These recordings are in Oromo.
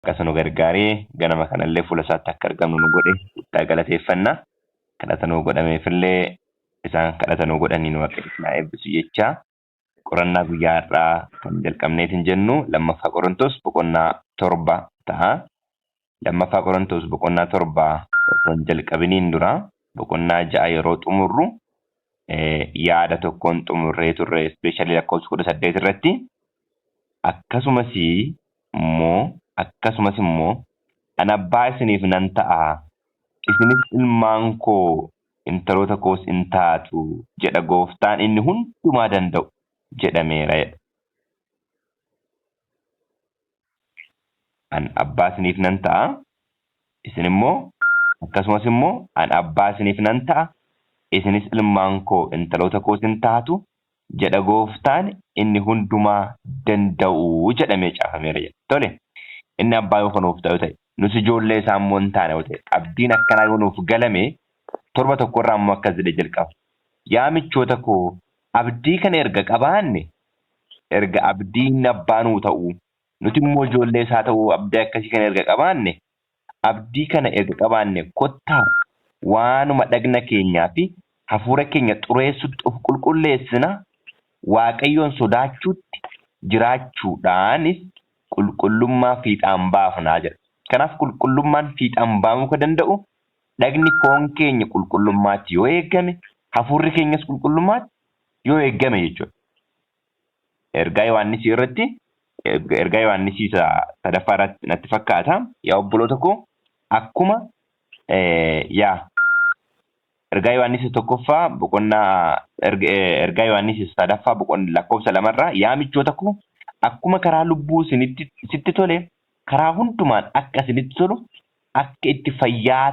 Waaqa nu gargaaree ganama kanallee fuula isaatti akka argamnu nu godhe guddaa galateeffanna. Kadhata nuu godhameefillee isaan kadhata nuu godhaniin Waaqayyo isin haa eebbisu jecha qorannaa guyyaa har'aa kan jalqabneetiin jennu lammaffaa Qorontos boqonnaa 7 ta'a. Lammaffaa Qorontos boqonnaa 7 osoo hin jalqabiniin dura boqonnaa 6 yeroo xumurru yaada tokkoon xumurree turre ispeeshaalii lakkoofsa 18 irratti akkasumas immoo akkasumas immoo an abbaa isiniif nan ta'a isinis ilmaan koo intaloota koos in taatu jedha gooftaan inni hundumaa danda'u jedhameera jedha. An abbaa isiniif nan ta'a isin immoo akkasumas immoo an abbaa isiniif nan ta'a isinis ilmaan koo intaloota koos in taatu jedha gooftaan inni hundumaa danda'u jedhamee caafameera jedha. Tole inni abbaa yoo kan nuuf ta'u ta'e nus ijoollee isaa immoo hin taane yoo ta'e abdiin akkanaa yoo nuuf galame torba tokkorraa immoo akkas jedhee jalqaba. Yaa michoota koo abdii kana erga qabaanne erga abdii inni abbaa nuu ta'u nuti immoo ijoollee isaa ta'uu abdii akkasii kana erga qabaanne abdii kana erga qabaanne kottaa waanuma dhagna keenyaa fi hafuura keenya xureessutti of qulqulleessina, Waaqayyoon sodaachuutti jiraachuudhaanis qulqullummaa fiixaan baafna jedha. Kanaaf qulqullummaan fiixaan baafamuu kan danda'u dhagni foon keenya qulqullummaatti yoo eegame, hafuurri keenyas qulqullummaatti yoo eegame jechuudha. Ergaa Yohaannisii irratti ergaa Yohaannisii isa sadaffaa irratti natti fakkaata. Yaa obboloota koo akkuma yaa ergaa Yohaannis isa tokkoffaa boqonnaa ergaa Yohaannis isa sadaffaa boqonnaa lakkoofsa lamarraa yaa michoota koo akkuma karaa lubbuu isinitti sitti tole karaa hundumaan akka isinitti tolu akka itti fayyaa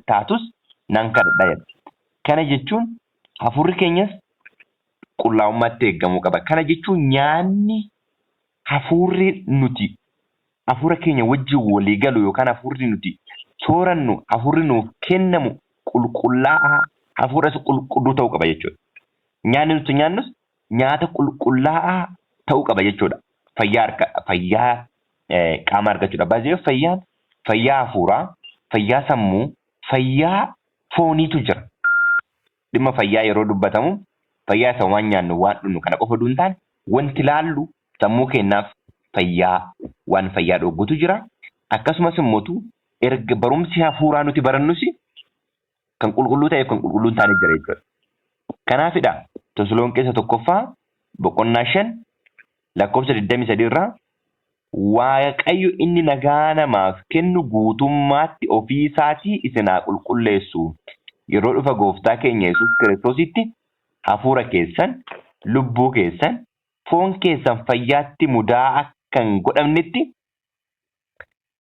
taatus nan kadhadha jedha. Kana jechuun hafuurri keenyas qullaa'ummaatti eeggamuu qaba. Kana jechuun nyaanni hafuurri nuti hafuura keenya wajjin walii galu yookaan hafuurri nuti soorannu hafuurri nuuf kennamu qulqullaa'aa hafuura isa qulqulluu ta'uu qaba jechuudha. Nyaanni nuti nyaannus nyaata qulqullaa'aa ta'uu qaba jechuudha. Fayyaa harka fayyaa qaama argachuudha. Baay'ee fayyaan fayyaa hafuuraa, fayyaa sammuu, fayyaa fooniitu jira. Dhimma fayyaa yeroo dubbatamu fayyaa isa waan nyaannu waan dhugnu kana qofa utuu hin taane wanti laallu sammuu keenyaaf fayyaa waan fayyaa dhoggutu jira. Akkasumas immoo erga barumsi hafuuraa nuti barannus kan qulqulluu ta'eef kan qulqulluu hin taane jira jechuudha. Kanaafidha Tasalonqeessa tokkoffaa boqonnaa 5 lakkoofsa 23 irraa Waaqayyo inni nagaa namaaf kennu guutummaatti ofii isaatii isin haa qulqulleessu. Yeroo dhufa gooftaa keenya Yesuus Kiristoositti hafuura keessan, lubbuu keessan, foon keessan fayyaatti mudaa akka hin godhamnetti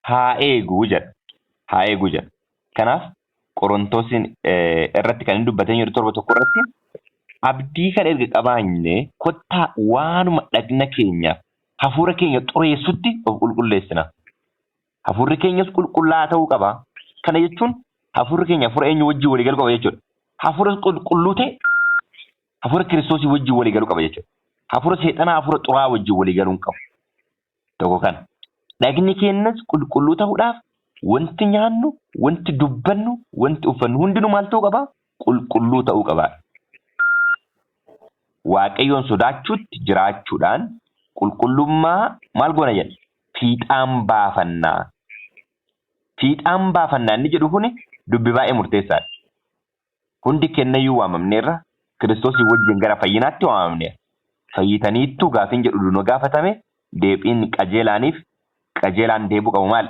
haa eegu jedha. Haa eegu jedha. Kanaaf Qorontosiin irratti kan inni dubbatee jiru torba tokko irratti abdii kana erga qabaanne kottaa waanuma dhagna keenyaaf hafuura keenya xureessutti of qulqulleessina. Hafuurri keenyas qulqullaa'aa ta'uu qaba. Kana jechuun hafuurri keenya hafuura eenyu wajjin walii galuu qaba jechuudha. Hafuura qulqulluu ta'e hafuura Kiristoosii wajjin walii galuu qaba jechuudha. Hafuura seexanaa hafuura xuraa'aa wajjin walii galuu hin qabu. Tokko kana. Dhagni keenyas qulqulluu ta'uudhaaf wanti nyaannu, wanti dubbannu, wanti uffannu hundinuu maal ta'uu qaba? Qulqulluu ta'uu qaba. Waaqayyoon sodaachuutti jiraachuudhaan qulqullummaa maal goona jedha? Fiixaan baafannaa. Fiixaan baafannaa inni jedhu kuni dubbi baay'ee murteessaadha. Hundi kennayyuu waamamneerra, Kiristoosii wajjin gara fayyinaatti waamamneerra. Fayyitaniittuu gaafiin jedhu nu gaafatame deebiin qajeelaaniif qajeelaan deebi'uu qabu maal?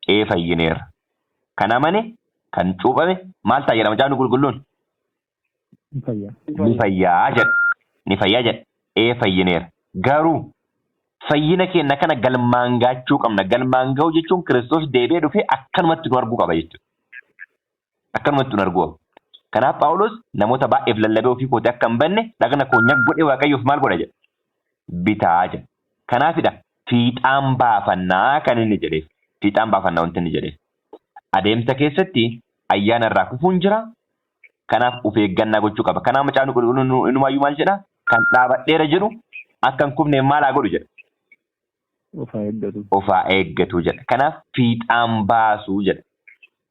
Ee fayyineerra. Kan amane, kan cuuphame maal ta'a jedha macaafni qulqulluun? Ni fayya. Ni fayyaa jedha. Ni fayyaa jedha. Ee fayyineera. Garuu fayyina keenya kana galmaan gaachuu qabna. Galmaan ga'uu jechuun Kiristoos deebi'ee dhufee akkanumatti nu arguu qaba jechuudha. Akkanumatti nu arguu qaba. Kanaaf Phaawulos namoota baay'eef lallabee ofii kootii akka hin banne dhagna koo nyag godhee Waaqayyoof maal godha jedha? Bitaa jedha. Kanaafidha fiixaan baafannaa kan inni jedheef. Fiixaan baafannaa wanti inni jedheef. Adeemsa keessatti ayyaana irraa kufuun jira. Kanaaf of eeggannaa gochuu qaba. Kanaaf macaafni qulqulluun inumaayyuu maal jedha? Kan dhaabadheera jedhu akka hin kufneef maal haa godhu jedha. Of haa eeggatu. Of haa eeggatu jedha. Kanaaf fiixaan baasuu jedha.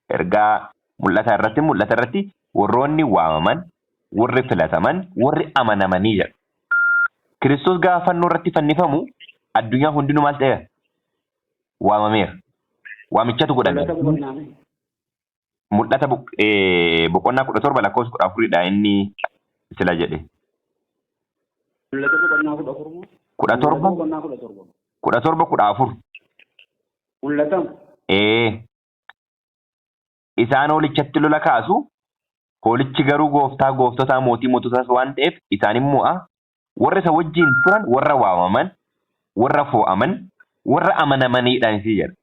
Ergaa mul'ata irratti warroonni waamaman, warri filataman, warri amanamanii jedha. Kiristoos gaafa fannoo irratti fannifamu addunyaa hundinuu maal ta'eera? Waamameera. Waamichatu godhame. Mul'ata boqonnaa. Mul'ata boqonnaa 17 lakkoofsa 14dha inni sila jedhe. Mul'ata boqonnaa 14 moo? 17. Mul'ata boqonnaa 17. 17 14. Mul'atama. Ee. Isaan hoolichatti lola kaasu. Hoolichi garuu gooftaa gooftotaa, mootii moototaas waan ta'eef isaan immoo warra isa wajjin turan, warra waamaman, warra fo'aman, warra amanamaniidhaan isii jedha.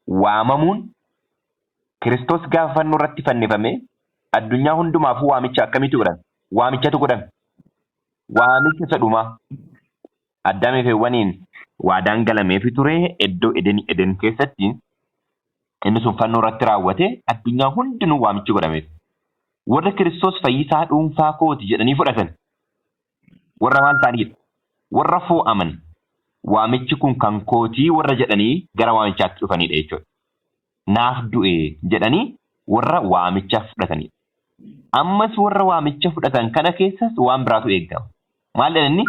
Waamamuun Kiristoos gaafa fannoo irratti fannifame addunyaa hundumaafuu waamicha akkamiitu godhame? Waamichatu godhame. Waamicha isa dhumaa. Addaamii fi Hewwaniin waadaan galameefi ture iddoo Eden keessatti, inni sun fannoo irratti raawwate, addunyaa hundinuu waamichi godhameef. Warra Kiristoos fayyisaa dhuunfaa kooti jedhanii fudhatan. Warra maal ta'anidha? Warra fo'aman, waamichi kun kan kootii warra jedhanii gara waamichaatti dhufanidha jechuudha. Naaf du'e jedhanii warra waamicha fudhatanidha. Ammas warra waamicha fudhatan kana keessas waan biraatu eegama. Maal jedha inni?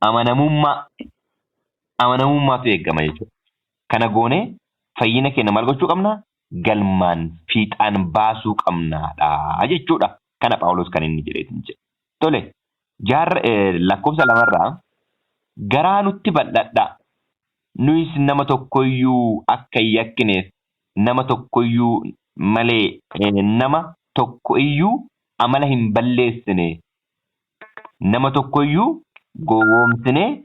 Amanamummaa. Amanamummaatu eegama jechuudha. Kana goonee fayyina keenya maal gochuu qabna? Galmaan fiixaan baasuu qabnaadha jechuudha. Kana Phaawulos kan inni jedheetiin jedhe. Tole, jaarra lakkoofsa 2rraa garaa nutti bal'adhaa. Nuyis nama tokkoyyuu akka hin yakkineef, nama tokkoyyuu malee, nama tokko iyyuu amala hin balleessine, nama tokkoyyuu gowwoomsine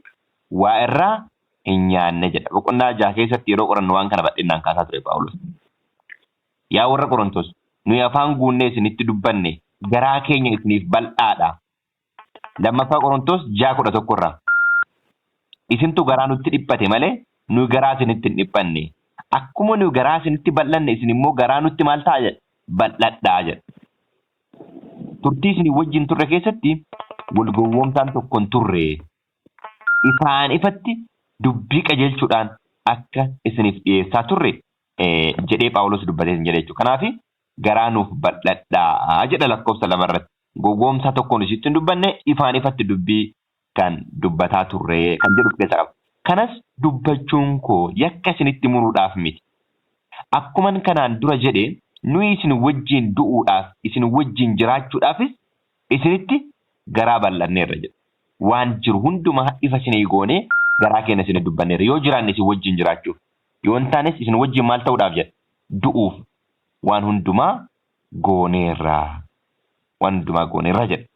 waa irraa hin nyaanne jedha. Boqonnaa 6 keessatti yeroo qorannu waan kana bal'inaan kaasaa ture Phaawulos. Yaa warra Qorontos, nuyi afaan guunnee isinitti dubbanne, garaa keenya isiniif bal'aadha. Lammaffaa Qorontos 6:11 irraa. Isintu garaa nutti dhiphate malee nuyi garaa isinitti hin dhiphanne. Akkuma nuyi garaa isinitti bal'anne, isin immoo garaa nutti maal ta'a jedha? Bal'adhaa jedha. Turtii isin wajjin turre keessatti wal gowwoomsaan tokko hin turre. Ifaan ifatti dubbii qajeelchuudhaan akka isiniif dhiyeessaa turre jedhee Phaawulos dubbatee hin jedhe jechuudha. Kanaaf garaa nuuf bal'adhaa jedha lakkoofsa 2 irratti. Gowwoomsaa tokkoon isitti hin dubbanne, ifaan ifatti dubbii kan dubbataa turre kan jedhu of keessaa qaba. Kanas dubbachuun koo yakka isinitti muruudhaaf miti. Akkuman kanaan dura jedhe, nuyi isin wajjin du'uudhaaf, isin wajjin jiraachuudhaafis isinitti garaa bal'anneerra jedha. Waan jiru hundumaa ifa isinii goonee garaa keenya isin dubbanneerra. Yoo jiraanne isin wajjin jiraachuuf, yoo hin taanes isin wajjin maal ta'uudhaaf jedha? Du'uuf waan hundumaa gooneerra. Waan hundumaa gooneerra jedha.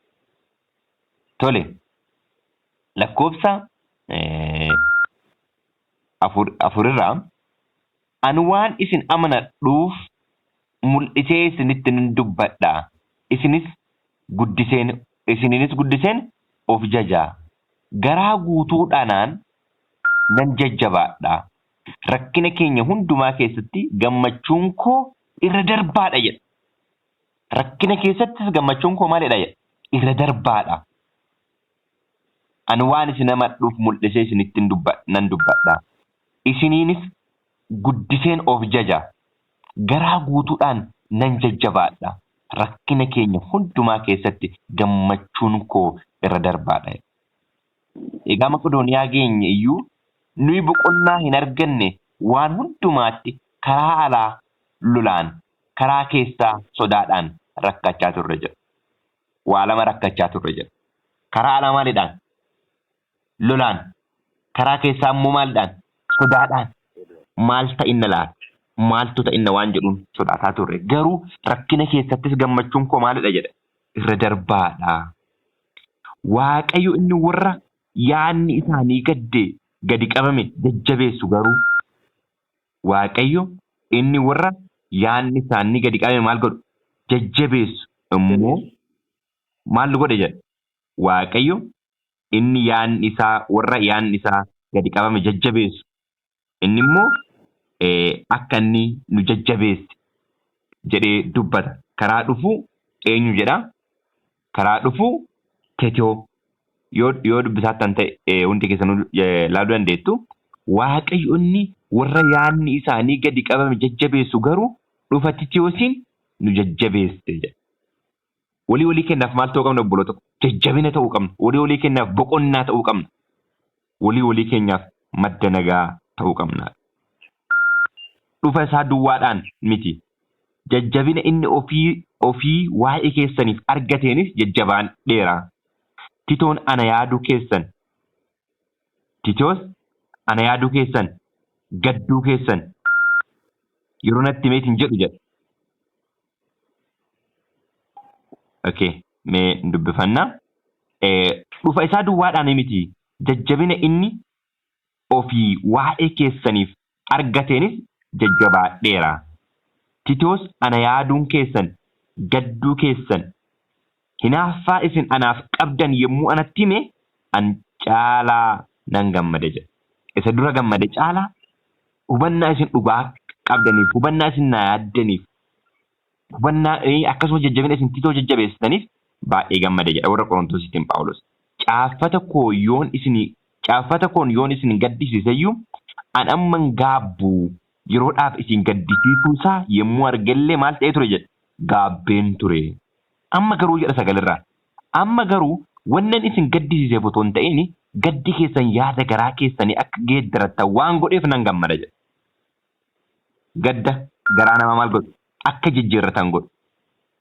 Tole, lakkoofsa 4rraa ani waan isin amanadhuuf mul'isee isinitti nan dubbadha. Isinis guddiseen isiniinis guddiseen of jaja. Garaa guutuudhaanaan nan jajjabaadha. Rakkina keenya hundumaa keessatti gammachuun koo irra darbaadha jedha. Rakkina keessattis gammachuun koo maalidha jedha? Irra darbaadha. Ani waan isin amadhuuf mul'isee isinitti nan dubbadha. Isiniinis guddiseen of jaja. Garaa guutuudhaan nan jajjabaadha. Rakkina keenya hundumaa keessatti gammachuun koo irra darbaadha. Egaa Maqedooniyaa geenye iyyuu nuyi boqonnaa hin arganne, waan hundumaatti karaa alaa lolaan, karaa keessaa sodaadhaan rakkachaa turre jedha. Waa lama rakkachaa turre jedha. Karaa alaa maalidhaan? Lolaan. Karaa keessaa immoo maalidhaan? Sodaadhaan. Maal ta'inna laata? Maaltu ta'inna waan jedhuun sodaataa turre. Garuu rakkina keessattis gammachuun koo maalidha jedha? Irra darbaadha. Waaqayyo inni warra yaadni isaanii gadi qabame jajjabeessu garuu, Waaqayyo inni warra yaadni isaanii gadi qabame maal godhu? Jajjabeessu immoo maal godhe jedha? Waaqayyo inni yaadni isaa warra yaadni isaa gadi qabame jajjabeessu, inni immoo akka inni nu jajjabeesse jedhee dubbata. Karaa dhufuu eenyu jedha? Karaa dhufuu Tetoo. Yoo dubbisaattan ta'e hundi keessanuu ilaaluu dandeettu. Waaqayyo inni warra yaadni isaanii gadi qabame jajjabeessu garuu dhufa Titiyoosiin nu jajjabeesse jedha. Walii walii kennaaf maal ta'uu qabna obboloota? Jajjabina ta'uu qabna. Walii walii kennaaf boqonnaa ta'uu qabna. Walii walii keenyaaf madda nagaa ta'uu qabna. Dhufa isaa duwwaadhaan miti. Jajjabina inni ofii waa'ee keessaniif argateenis jajjabaan dheera. Titoon ana yaaduu keessan. Titoos ana yaaduu keessan, gadduu keessan yeroo natti himeetiin jedhu jedha. Okay, mee dubbifannaa. Dhufa isaa duwwaadhaan miti. Jajjabina inni ofii waa'ee keessaniif argateenis jajjabaadheera. Titoos ana yaaduun keessan, gadduu keessan, hinaaffaa isin anaaf qabdan yommuu anatti hime an caalaa nan gammade jedha. Isa dura gammade caalaa hubannaa isin dhugaa qabdaniif, hubannaa isin naa yaaddaniif, hubannaa akkasumas jajjabina isin Titoo jajjabeessitaniif baay'ee gammade jedha warra Qorontosiitiin Phaawulos. Caaffata koon yoon isin gaddisiiseyyuu an amman gaabbu yeroodhaaf isin gaddisiisuu isaa yommuu argellee maal ta'ee ture jedha, gaabbeen ture. Amma garuu jedha sagalirraa. Amma garuu wannan isin gaddisiiseef otoo hin ta'in gaddi keessan yaada garaa keessanii akka geeddarattan waan godheef nan gammada jedha. Gadda garaa namaa maal godhu? Akka jijjiirratan godhu.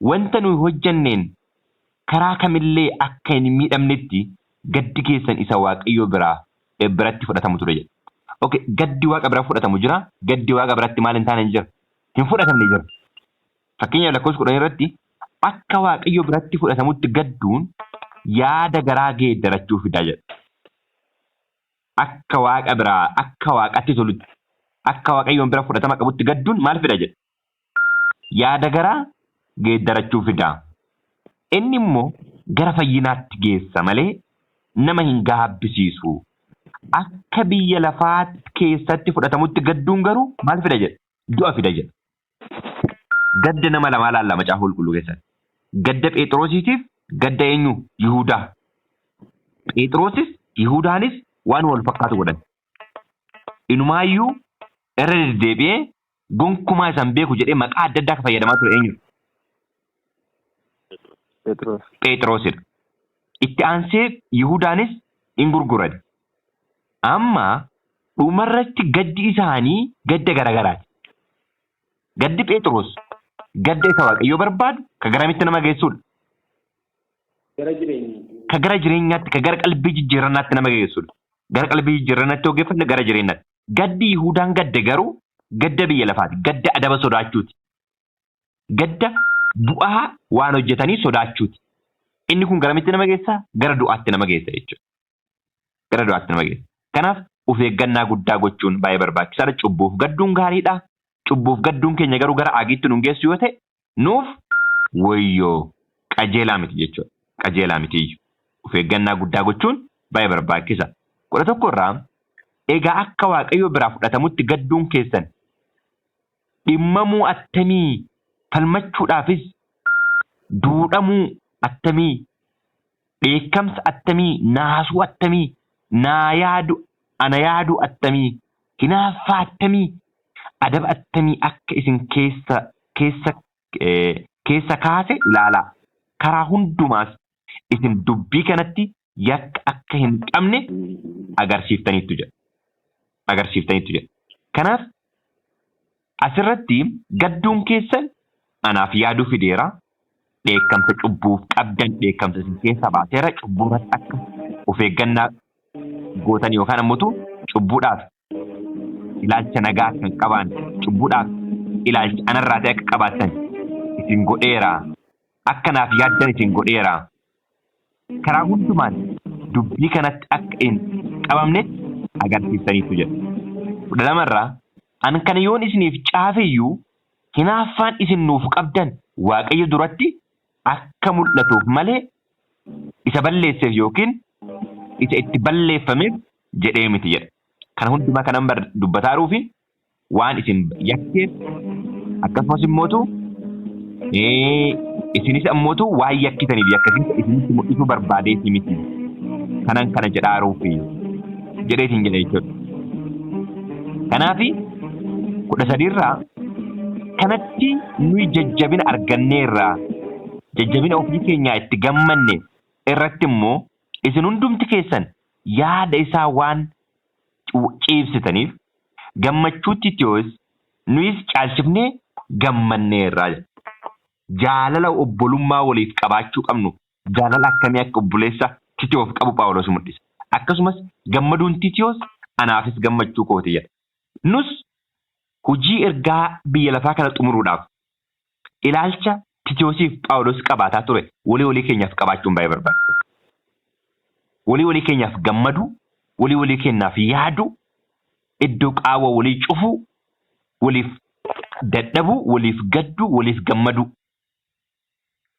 Wanta nuyi hojjanneen karaa kamillee akka hin miidhamnetti gaddi keessan isa Waaqayyo biratti fudhatamu ture jedha. Okay, gaddi Waaqa bira fudhatamu jira, gaddi Waaqa biratti maal hin taane hin jira. Hin fudhatamne jira. Fakkeenyaaf lakkoofsa 10 irratti akka Waaqayyo biratti fudhatamutti gadduun yaada garaa geeddarachuu fida jedha. Akka Waaqa biraa, akka Waaqatti tolutti, akka Waaqayyoon bira fudhatama qabutti gadduun maal fida jedha? Yaada garaa geeddarachuu fida. Inni immoo gara fayyinaatti geessa malee nama hin gaabbisiisu. Akka biyya lafaa keessatti fudhatamutti gadduun garuu maal fida jedha? Du'a fida jedha. Gadda nama lamaa laalla macaafa qulqulluu keessatti. Gadda Phexrosiitiif gadda eenyu? Yihuudaa. Phexrosis Yihuudaanis waan wal fakkaatu godhan. Inumaayyuu irra deddeebi'ee gonkumaa isan beeku jedhee maqaa adda addaa kan fayyadamaa ture eenyu? Phexros. Phexrosidha. Itti aansee Yihudaanis in gurgurate. Amma dhumarratti gaddi isaanii gadda garagaraati. Gaddi Phexros gadda isa Waaqayyoo barbaadu ka garamitti nama geessudha? Gara jireenyaatti. Ka gara jireenyaatti, ka gara qalbii jijjiirrannaatti nama geessudha. Gara qalbii jijjiirrannaatti yoo geeffanne gara jireenyaatti. Gaddi Yihudaan gadde garuu gadda biyya lafaati. Gadda adaba sodaachuuti. Gadda bu'aa waan hojjetanii sodaachuuti. Inni kun garamitti nama geessa? Gara du'aatti nama geessa jechuudha. Gara du'aatti nama geessa. Kanaaf of eeggannaa guddaa gochuun baay'ee barbaachisaadha. Cubbuuf gadduun gaariidha. Cubbuuf gadduun keenya garuu gara agiitti nun geessu yoo ta'e nuuf wayyoo, qajeelaa miti jechuudha. Qajeelaa miti iyyuu. Of eeggannaa guddaa gochuun baay'ee barbaachisa. 11 irraa egaa akka Waaqayyo biraa fudhatamutti gadduun keessan dhimmamuu attamii, falmachuudhaafis duudhamuu attamii, dheekkamsa attamii, naasuu attamii, naa yaadu, ana yaaduu attamii, hinaaffaa attamii, adaba attamii akka isin keessa kaase ilaalaa. Karaa hundumaas isin dubbii kanatti yakka akka hin qabne agarsiiftaniittu jedha. Agarsiiftaniittu jedha. Kanaaf asirratti gadduun keessan anaaf yaaduu fideera. Dheekkamsa cubbuuf qabdan dheekkamsa isin keessa baaseera. Cubbuu irratti akka of eeggannaa gootan yookaan ammoo cubbuudhaaf ilaalcha nagaa akka hin qabaanne, cubbuudhaaf ilaalcha anarraa ta'e akka qabaattan isin godheera. Akka naaf yaaddan isin godheera. Karaa hundumaan dubbii kanatti akka hin qabamnetti agarsiiftaniittu jedha. 12 irraa an kana yoon isiniif caafeyyuu hinaaffaan isin nuuf qabdan Waaqayyo duratti akka mul'atuuf malee isa balleesseef yookiin isa itti balleeffameef jedhee miti jedha. Kana hundumaa kanan dubbataaruufi waan isin yakkeef akkasumas immootu isinis ammootu waan yakkitaniif yakkasiisa isinitti mul'isuu barbaadeeti miti. Kanan kana jedhaaruufi jedheetiin jedhe jechuudha. Kanaafi 13rraa kanatti nuyi jajjabina arganneerraa jajjabina ofii keenyaa itti gammanne irratti immoo isin hundumti keessan yaada isaa waan ciibsitaniif gammachuu Titiyoos nuyis caalchifnee gammanneerraa jedha. Jaalala obbolummaa waliif qabaachuu qabnu jaalala akkamii akka obboleessa Titiyoof qabu Phaawulos mul'isa. Akkasumas gammaduun Titiyoos anaafis gammachuu kooti jedha. Nus hojii ergaa biyya lafaa kana xumuruudhaaf ilaalcha Titiyoosiif Phaawulos qabaataa ture walii walii keenyaaf qabaachuun baay'ee barbaachisaadha. Walii walii keenyaaf gammaduu, walii walii keenyaaf yaaduu, iddoo qaawwa walii cufuu, waliif dadhabuu, waliif gadduu, waliif gammaduu.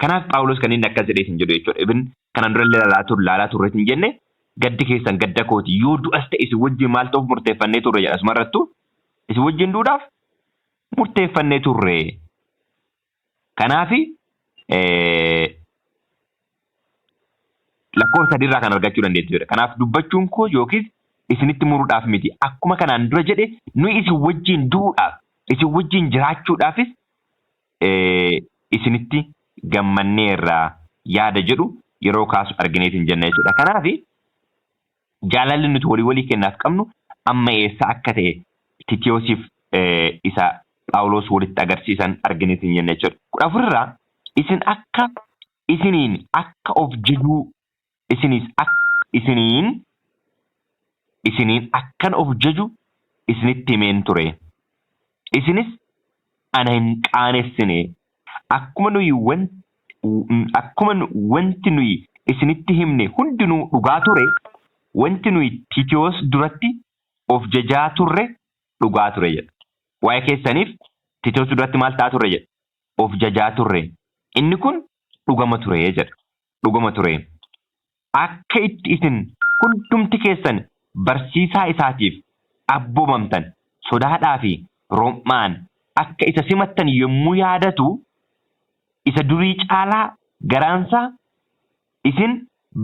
Kanaaf Phaawulos kan inni akkas jedhee hin jedhu jechuudha. Ibn kanaan dura illee laalaa turre hin jenne gaddi keessan gadda kooti yoo du'as ta'e isin wajjin maal ta'uuf murteeffannee turre jedha. Asuma irrattuu isin wajjin du'uudhaaf murteeffannee turre. Kanaafi lakkoofsa sadiirraa kan argachuu dandeettu jedha. Kanaaf dubbachuun koo yookiis isinitti muruudhaaf miti. Akkuma kanaan dura jedhe nuyi isin wajjin du'uudhaaf isin wajjin jiraachuudhaafis isinitti gammanneerra yaada jedhu yeroo kaasu argineetiin jenna jechuudha. Kanaaf jaalalli nuti walii walii kennaaf qabnu amma eessa akka ta'e Titiyoosiif isa Phaawulos walitti agarsiisan argineetiin jenna jechuudha. 14rraa isin akka isiniin akka of jajuu isinis akka isiniin isiniin akkan of jaju isinitti himeen ture. Isinis ana hin qaanessine. Akkuma nuyi akkuma wanti nuyi isinitti himne hundinuu dhugaa ture, wanti nuyi Titiyoos duratti of jajaa turre dhugaa ture jedha. Waa'ee keessaniif Titiyoos duratti maal ta'aa turre jedha? Of jajaa turre. Inni kun dhugama ture jedha. Dhugama ture. Akka itti isin hundumti keessan barsiisaa isaatiif abboomamtan sodaadhaa fi rom'aan akka isa simattan yommuu yaadatu isa durii caalaa garaansaa isin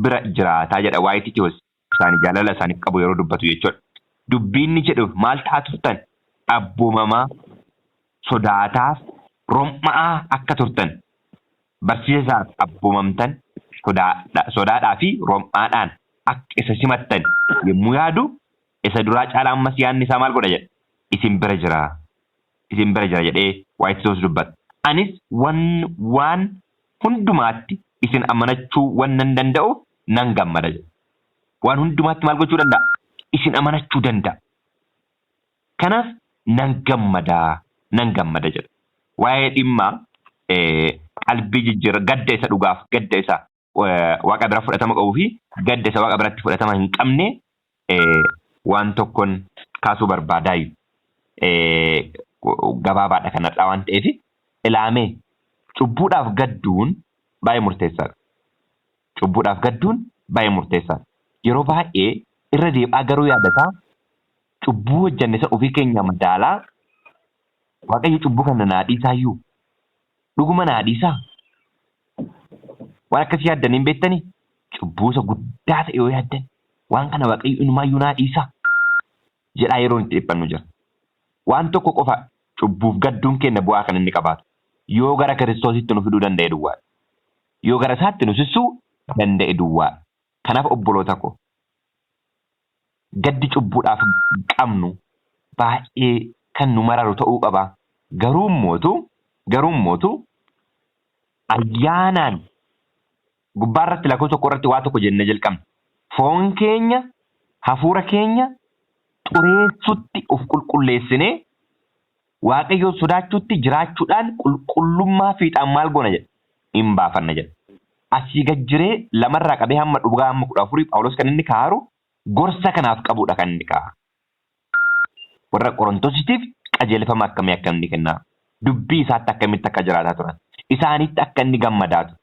bira jiraataa jedha waa'ee Titiyoos isaanii jaalala isaaniif qabu yeroo dubbatu jechuudha. Dubbiin inni jedhu maal ta'aa turtan abboomamaa sodaataaf rom'aa akka turtan barsiisa isaaf abboomamtan sodaadhaa fi rom'aadhaan akka isa simattan yommuu yaadu isa duraa caalaa ammas yaadni isaa maal godha jedha isin bira jira isin bira jira jedhee waa'ee Tiitoos dubbata. Anis waan hundumaatti isin amanachuu wannan danda'uuf nan gammada jedha. Waan hundumaatti maal gochuu danda'a? Isin amanachuu danda'a. Kanaaf nan gammada nan gammada jedha. Waa'ee dhimma qalbii jijjiirra gadda isa dhugaaf gadda isa waaqa bira fudhatama qabuu fi gadda isa waaqa biratti fudhatama hin qabne waan tokkoon kaasuu barbaadaayu. Gabaabaadha kanarraa waan ta'eef ilaamee cubbuudhaaf gadduun baay'ee murteessaadha. Cubbuudhaaf gadduun baay'ee murteessaadha. Yeroo baay'ee irra deebi'aa garuu yaadataa cubbuu hojjenne sana ofii keenya madaalaa Waaqayyo cubbuu kana naa dhiisaayyuu dhuguma naa dhiisaa waan akkasii yaaddanii hin beektanii cubbuu isa guddaa ta'e yoo yaaddan waan kana Waaqayyo inumaayyuu naa dhiisaa jedhaa yeroo itti dhiphannu jira. Waan tokko qofa cubbuuf gadduun keenya bu'aa kan inni qabaatu yoo gara Kiristoositti nu fiduu danda'e duwwaadha. Yoo gara isaatti nu sissuu danda'e duwwaadha. Kanaaf obboloota ko gaddi cubbuudhaaf qabnu baay'ee kan nu mararu ta'uu qaba. Garuu immootu ayyaanaan gubbaa irratti lakkoofsa tokko irratti waa tokko jennee jalqabne. Foon keenya hafuura keenya xureessutti of qulqulleessinee Waaqayyoon sodaachuutti jiraachuudhaan qulqullummaa fiixaan maal goona jedha? Hin baafanna jedha. Asii gad jiree lamarraa qabee hamma dhugaa hamma 14 Phaawulos kan inni kaaru gorsa kanaaf qabudha kan inni kaa'a. Warra Qorontositiif qajeelfama akkamii akka inni kennaa? Dubbii isaatti akkamitti akka jiraataa turan? Isaanitti akka inni gammadaa ture.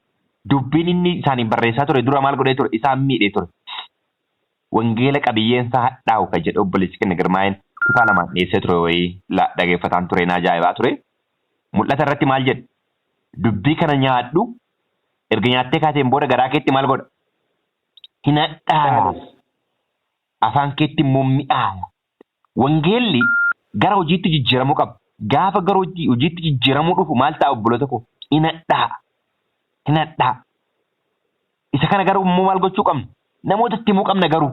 Dubbiin inni isaaniif barreessaa ture dura maal godhee ture? Isaan miidhee ture. Wangeela qabiyyeen isaa hadhaa'u kan jedhe obboleessi keenya Girmaa'een kutaa lamaan dhiyeessee ture wayii dhageeffataan ture na ajaa'ibaa ture. Mul'ata irratti maal jedhe? Dubbii kana nyaadhu erga nyaattee kaateen booda garaa keetti maal godha? Hin hadhaa'a. Afaan keetti immoo mi'aaya. Wangeelli gara hojiitti jijjiiramuu qaba. Gaafa gara hojiitti jijjiiramuu dhufu maal ta'a obboloota koo? Hin hadhaa'a. Hin hadhaa'a. Isa kana garuu immoo maal gochuu qabna? Namootatti himuu qabna garuu.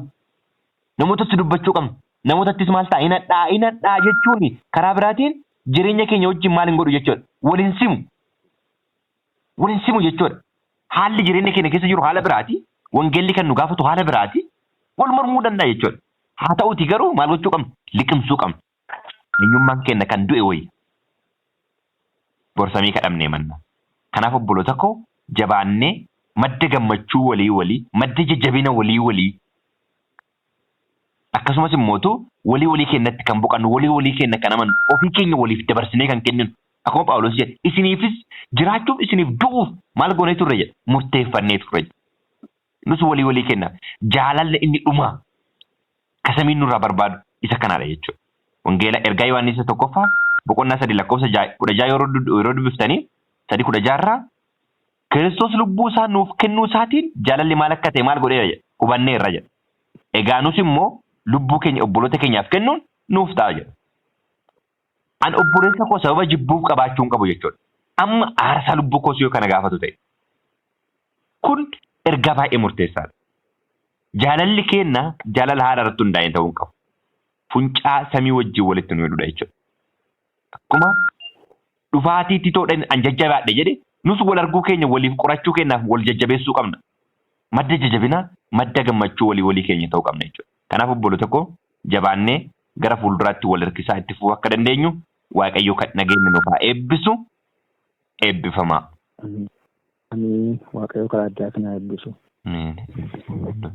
Namootatti dubbachuu qabna. Namootattis maal ta'a? Hin hadhaa'a. Hin hadhaa'a jechuun karaa biraatiin jireenya keenya wajjin maal hin godhu jechuudha. Wal hin simu. Wal hin simu jechuudha. Haalli jireenya keenya keessa jiru haala biraati. Wangeelli kan nu gaafatu haala biraati. Wal mormuu danda'a jechuudha. Haa ta'uuti garuu maal gochuu qabna? Liqimsuu qabna. Eenyummaan keenya kan du'e wayya. Borsamii kadhabnee manna. Kanaaf obboloota koo jabaannee madda gammachuu walii walii, madda jajjabina walii walii akkasumas immootu walii walii keenyatti kan boqannu, walii walii keenya kan amannu, ofii keenya waliif dabarsinee kan kenninu. Akkuma Phaawulos jedhe, isiniifis jiraachuuf isiniif du'uuf maal goonee turre jedha, murteeffannee turre jedha. Nus walii walii keenya jaalalli inni dhumaa ka samiin nurraa barbaadu isa kanaadha jechuudha. Wangeela ergaa Yohaannis isa tokkoffaa boqonnaa 3 lakkoofsa 16 yeroo dubbiftanii 3:16 irraa Kiristoos lubbuu isaa nuuf kennuu isaatiin jaalalli maal akka ta'e maal godheera jedha hubanneerra jedha. Egaa nus immoo lubbuu keenya obboloota keenyaaf kennuun nuuf ta'a jedha. An obboleessa koo sababa jibbuuf qabaachuu hin qabu jechuudha. Amma aarsaa lubbuu koos yoo kana gaafatu ta'e. Kun ergaa baay'ee murteessaadha. Jaalalli keenna jaalala haala irratti hundaa'een ta'uu hin qabu. Funcaa samii wajjin walitti nu hidhudha jechuudha. Akkuma dhufaatii Titoodhaan an jajjabaadhe jedhe nus wal arguu keenya waliif qorachuu keenyaaf wal jajjabeessuu qabna. Madda jajjabinaa, madda gammachuu walii walii keenya ta'uu qabna jechuudha. Kanaaf obboloota koo jabaannee gara fuulduraatti wal hirkisaa itti fufuu akka dandeenyu Waaqayyo kan nageenya nuuf haa eebbisu. Eebbifamaa. Ameen. Ameen. Waaqayyo karaa addaa kana eebbisu. Ameen.